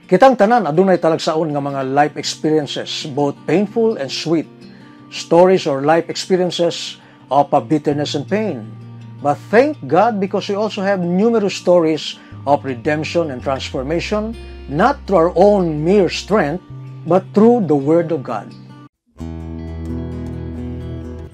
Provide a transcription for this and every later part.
Kitang tanan adunay talagsaon nga mga life experiences, both painful and sweet. Stories or life experiences of bitterness and pain. But thank God because we also have numerous stories of redemption and transformation, not through our own mere strength, but through the Word of God.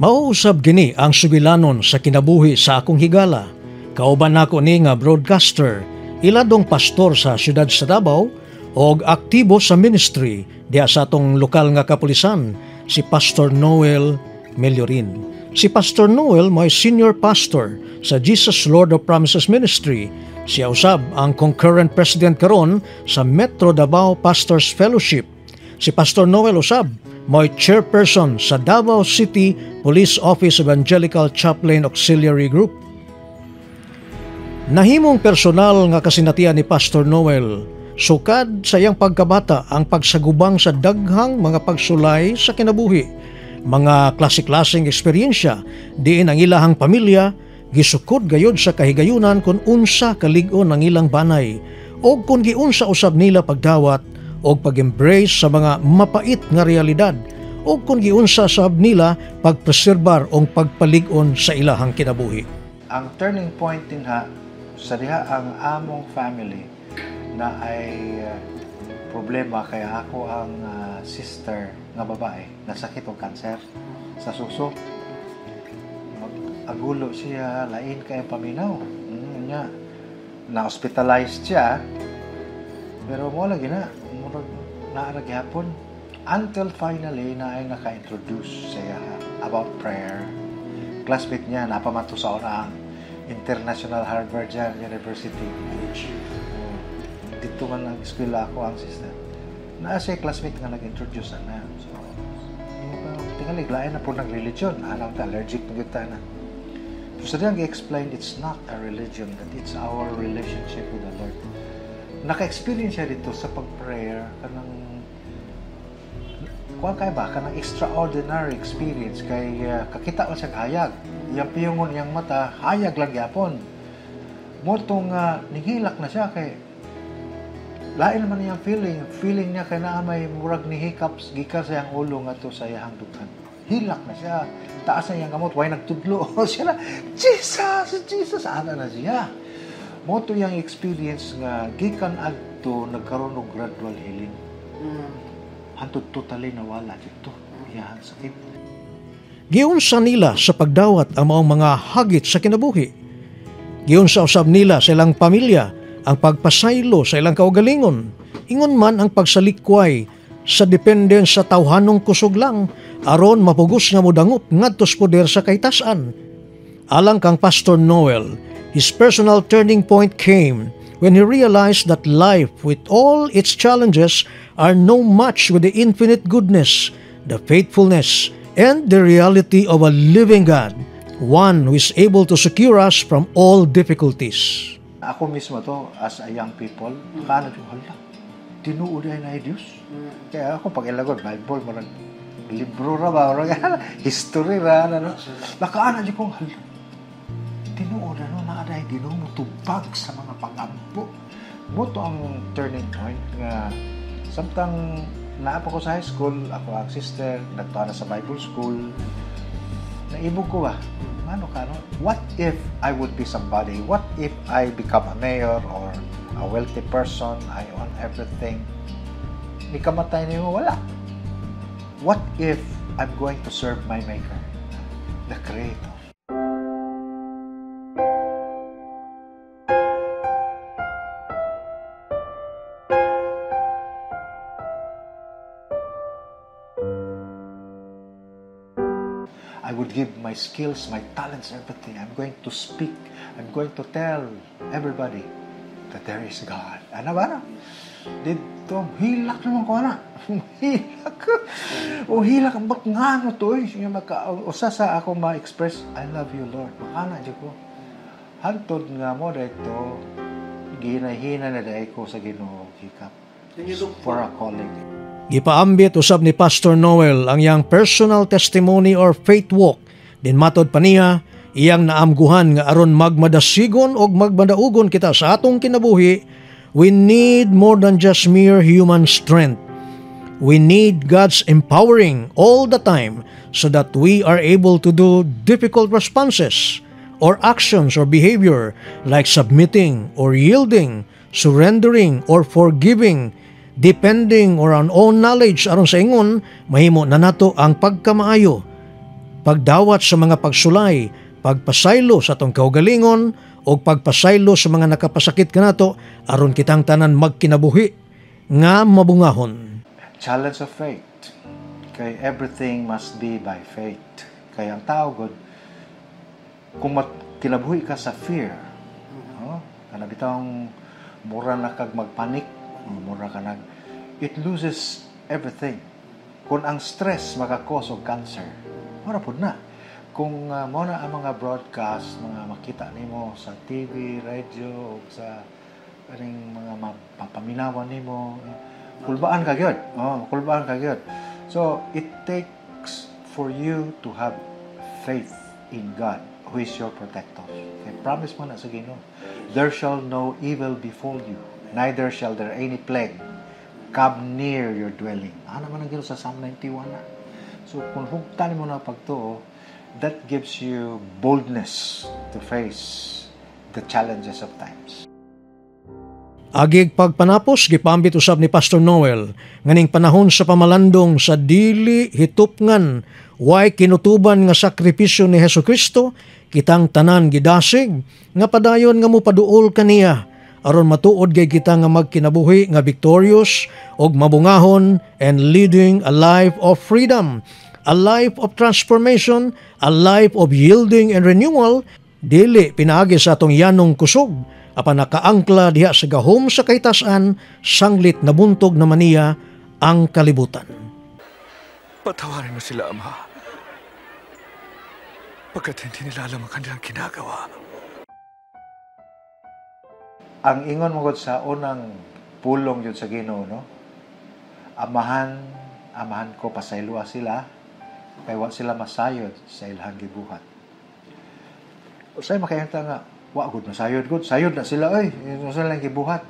Mauusab gini ang sugilanon sa kinabuhi sa akong higala. Kauban nako ni nga broadcaster, iladong pastor sa siyudad sa Davao, og aktibo sa ministry diha sa atong lokal nga kapulisan, si Pastor Noel Meliorin. Si Pastor Noel may senior pastor sa Jesus Lord of Promises Ministry. Siya usab ang concurrent president karon sa Metro Davao Pastors Fellowship. Si Pastor Noel usab may chairperson sa Davao City Police Office Evangelical Chaplain Auxiliary Group. Nahimong personal nga kasinatian ni Pastor Noel sukad sa iyang pagkabata ang pagsagubang sa daghang mga pagsulay sa kinabuhi, mga klase-klaseng eksperyensya diin ang ilahang pamilya gisukod gayod sa kahigayunan kung unsa kalig-on ang ilang banay o kung giunsa usab nila pagdawat o pag-embrace sa mga mapait nga realidad o kung giunsa sab nila pagpreserbar o pagpalig-on sa ilahang kinabuhi. Ang turning point din ha, sa diha ang among family na ay problema kaya ako ang sister nga babae nasakit og kanser sa suso. Agulo siya, lain kay paminaw. Nya na-hospitalized siya. Pero mo lagi na, murag naa ra gihapon until finally na ay naka-introduce siya about prayer. Classmate niya napamato sa una ang International Harvard University. Dito man nag-eskwela ako ang sister. Naa siya classmate nga nag-introduce na. So, tingali, lain na po ng religion. Anang ta, allergic na gyud ta na. So, sa diyang gi-explain, it's not a religion, that it's our relationship with the Lord. Naka-experience siya dito sa pag-prayer, kanang, kuwan kay ba, kanang extraordinary experience, kay kakita man siya hayag. Iyang piyungon, iyang mata, hayag lang gyapon. Motong nihilak na siya kay lain naman niyang feeling. Feeling niya kay naa may murag ni hiccups gikan sa iyang ulo ngadto sa iyang dughan. Hilak na siya. Taas na iyang kamot, way nagtudlo. Siya na, Jesus, Jesus, ana na siya. Mo to iyang experience nga gikan adto nagkaroon og gradual healing. Hantod totally nawala dito iyang sakit. Giunsa nila sa pagdawat ang maong mga hagit sa kinabuhi. Giunsa usab nila sa ilang pamilya ang pagpasaylo sa ilang kaugalingon. Ingon man ang pagsalikway sa dependence sa tawhanong kusog lang aron mapugos nga modangop ngadto sa poder sa kahitasan. Alang kang Pastor Noel, his personal turning point came when he realized that life with all its challenges are no match with the infinite goodness, the faithfulness, and the reality of a living God, one who is able to secure us from all difficulties. Ako mismo to, as a young people, kaano yung hala, tinuod ay na Diyos. Kaya ako pag ilagod, Bible, marag libro ra ba, marag history ra, ano, nakaana di kong hala, tinuod ano, naa Ginoo mo tubag sa mga pangampo. Mo to ang turning point nga samtang naa pa ko sa high school, ako ang sister, nagtuwa na sa Bible school, naibog ko ba? Ano ka, no? What if I would be somebody? What if I become a mayor or a wealthy person? I own everything. Ni kamatay niyo, wala. What if I'm going to serve my Maker, the Creator? I would give my skills, my talents, everything. I'm going to speak. I'm going to tell everybody that there is God. Ano ba, no? Dito, hilak naman ko, ana. Hilak. O hilak, bak nga no to, eh. Usa sa ako ma-express, I love you, Lord. Makana, di ko. Hantod nga mo, dito, ginahina na dahil ko sa Ginoo, hikap. For a calling. Gipaambit usab ni Pastor Noel ang iyang personal testimony or faith walk. Din matod pa niya, iyang naamguhan nga aron magmadasigon og magmadaugon kita sa atong kinabuhi, We need more than just mere human strength. We need God's empowering all the time so that we are able to do difficult responses or actions or behavior like submitting or yielding, surrendering or forgiving, depending or on own knowledge aron sa ingon mahimo na nato ang pagkamaayo, pagdawat sa mga pagsulay, pagpasaylo sa atong kaugalingon o pagpasaylo sa mga nakapasakit kanato aron kitang tanan magkinabuhi nga mabungahon. Challenge of faith. Kay everything must be by faith. Kay ang tao god, kung kinabuhi ka sa fear, no? Kana bitawng mura na kag magpanik, mura ka nag, it loses everything. Kung ang stress maka-cause og cancer, mura pud na. Kung mo na ang mga broadcast, mga makita nimo sa TV, radio, o sa kaning mga mapaminawan nimo, kulbaan ka gyud. Oh, kulbaan ka gyud. So, it takes for you to have faith in God, who is your protector. Okay, promise mo na sa Ginoo, "There shall no evil befall you, neither shall there any plague come near your dwelling." Ano man ang Ginoo sa Psalm 91 na. So, kung hugtan mo na pagtuo, that gives you boldness to face the challenges of times. Agig pagpanapos, gipambit usab ni Pastor Noel nganing panahon sa pamalandong sa dili hitupngan, way kinutuban nga sakripisyo ni Hesus Kristo, kitang tanan gidasig nga padayon nga mopaduol kaniya aron matuod gay kita nga magkinabuhi nga victorious og mabungahon and leading a life of freedom, a life of transformation, a life of yielding and renewal, dili pinaagi sa atong yanong kusog apan nakaangkla diha sa gahom sa kahitasan sanglit nabuntog naman niya ang kalibutan. Patawarin mo sila, Ama. Pagkat hindi nila alam ang kanilang ginagawa. Ang ingon mo gud sa unang pulong yun sa Ginoo, no? "Amahan, Amahan ko, pasayloa sila kay wa sila masayod sa ilang gibuhat." Usay makayanta nga wa gud masayod gud, sayod na sila oy, yun sa ilang gibuhat.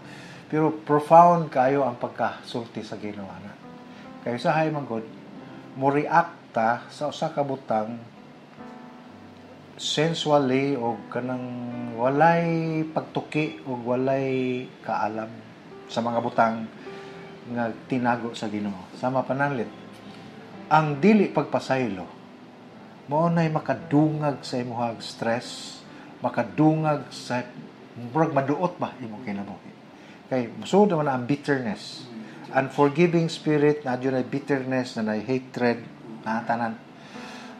Pero profound kayo ang pagkasulti sa Ginoo ana. Kay usahay man gud mo react ta sa usa ka butang sensually o kanang walay pagtuki o walay kaalam sa mga butang nga tinago sa Ginoo. Sama pananlit, ang dili pagpasaylo mao nay makadungag sa imong stress, makadungag sa murag maduot ba imong kinabuhi. Kay musulod naman ang bitterness. Unforgiving spirit na adyo na bitterness na hatred na tanan.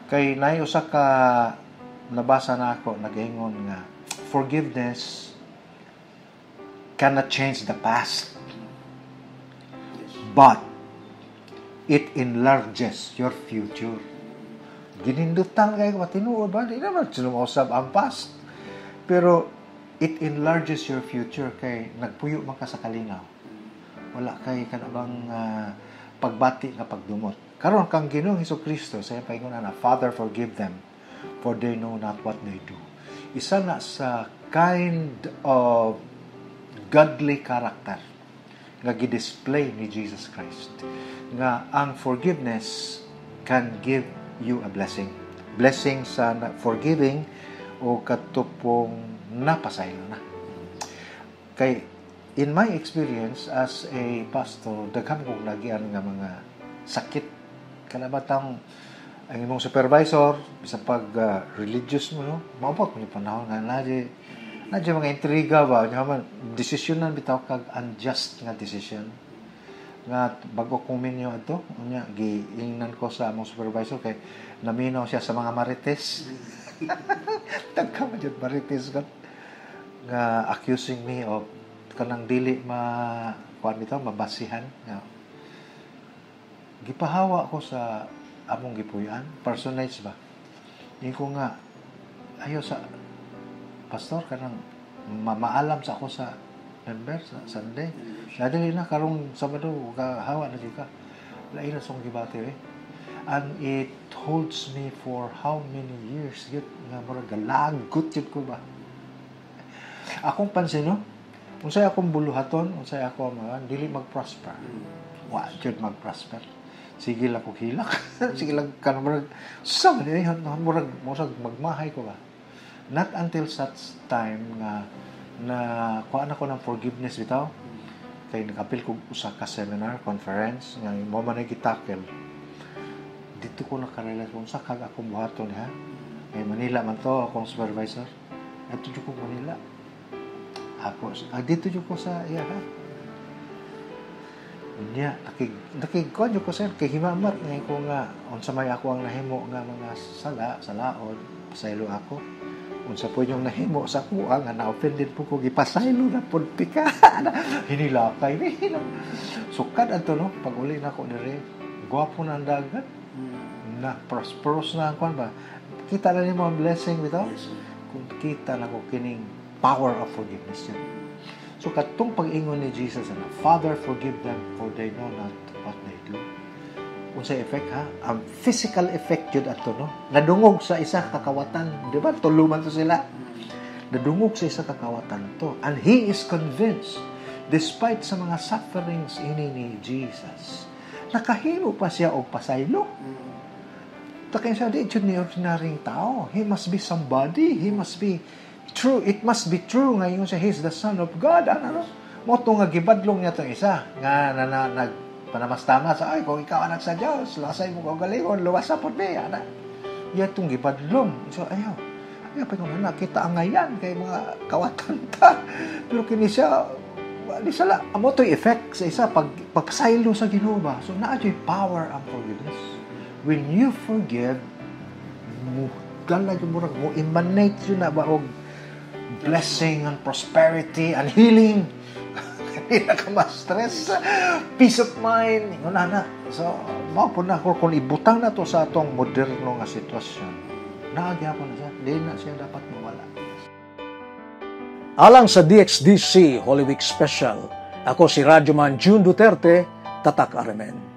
Kay nay usa ka nabasa na ako nagaingon nga forgiveness cannot change the past, but it enlarges your future. Ginindutan kayo, matinuod ba? Di naman sinumausab ang past. Pero it enlarges your future kay nagpuyo man ka sa kalinaw. Wala kay kanabang pagbati nga pagdumot. Karon kang Ginoong Hesus Kristo sa iyang paingon na, "Father, forgive them, for they know not what they do." Isa na sa kind of godly character nga gi-display ni Jesus Christ nga ang forgiveness can give you a blessing. Blessing sa forgiving o katupong napasaylo na. Kay in my experience as a pastor, daghan kong nagian nga mga sakit. Kana batang ang imong supervisor, bisan pag religious mo, no? Maabot mo ni panahon nga na mga intriga ba, nya man desisyonan bitaw kag unjust nga decision nga bago kong minyo ato, unya giingnan ko sa among supervisor kay naminaw siya sa mga marites, daghan man jud marites kan nga accusing me of kanang dili ma kuan bitaw mabasihan nga gipahawa ko sa among gipuy-an parsonage ba. Ingon ko nga ayo sa pastor kanang maalam sa ako sa member sa Sunday. Dili na karong Sabado hawa na jud ka. Lain na song gibati eh. And it holds me for how many years yun nga murag galagot yun ko ba. Akong pansin, no? Unsay akong buluhaton, unsay ako mga dili mag-prosper. Wa jud mag-prosper. Sige lang ko hilak. Sige lang kan murag sa man eh, murag murag magmahay ko ba. Not until such time nga na kuha na ko ng forgiveness bitaw. Kay nakapil kog usa ka seminar, conference nga mo man ay gi-tackle. Dito ko nakarealize kung sa kag akong buhaton ha. Kay Manila man to akong supervisor. Adto jud ko Manila. Ako dito jud ko sa iya ha. Unya, nakig ko jud ko, sir, kay himamat ngay ko nga unsa may ako ang nahimo nga mga sala sa laod, pasaylo ako. Unsa po yung nahimo sa kuha nga na-offended po ko, gipasaylo na pud pika. Hinilakay ni. Sukad adto no, pag uli na ko dire, gwapo na ang dagat. Na prosperous na ang kuan ba. Kita na nimo ang blessing bitaw. Kung kita na ko kining power of forgiveness yun. So katong pag-ingon ni Jesus na, "Father, forgive them, for they know not what they do." Unsay effect ha? Ang physical effect yun ato no. Nadungog sa isa ka kawatan, di ba? Tuluman to sila. Nadungog sa isa ka kawatan to. And he is convinced, despite sa mga sufferings ini ni Jesus, nakahimo pa siya og pasaylo. Takay siya, di jud ni ordinaryong tao. He must be somebody. He must be true. It must be true ngayon siya, he's the Son of God. Ano, no? Mo to nga gibadlong niya tong isa nga na nag panamastama sa, "Ay, kung ikaw anak sa Dios, lasay mo kaugalingon, luwas sa pud mi," ana. Iya tong gibadlong. So ayaw. Ayaw pa kung nakita ang ngayan kay mga kawatan ta. Pero kini siya di sala amo to'y effect sa isa pag pagpasaylo sa Ginoo ba. So naa jud power ang forgiveness. When you forgive, mo dala jud murag mo emanate yun na ba og blessing and prosperity and healing. Hindi na ka ma-stress. Peace of mind. Ingon na. So, mao po na ako, kung ibutang na to sa atong moderno nga sitwasyon, naa gyapon na siya. Di na siya dapat mawala. Alang sa DXDC Holy Week Special, ako si Radyoman June Duterte, Tatak Aremen.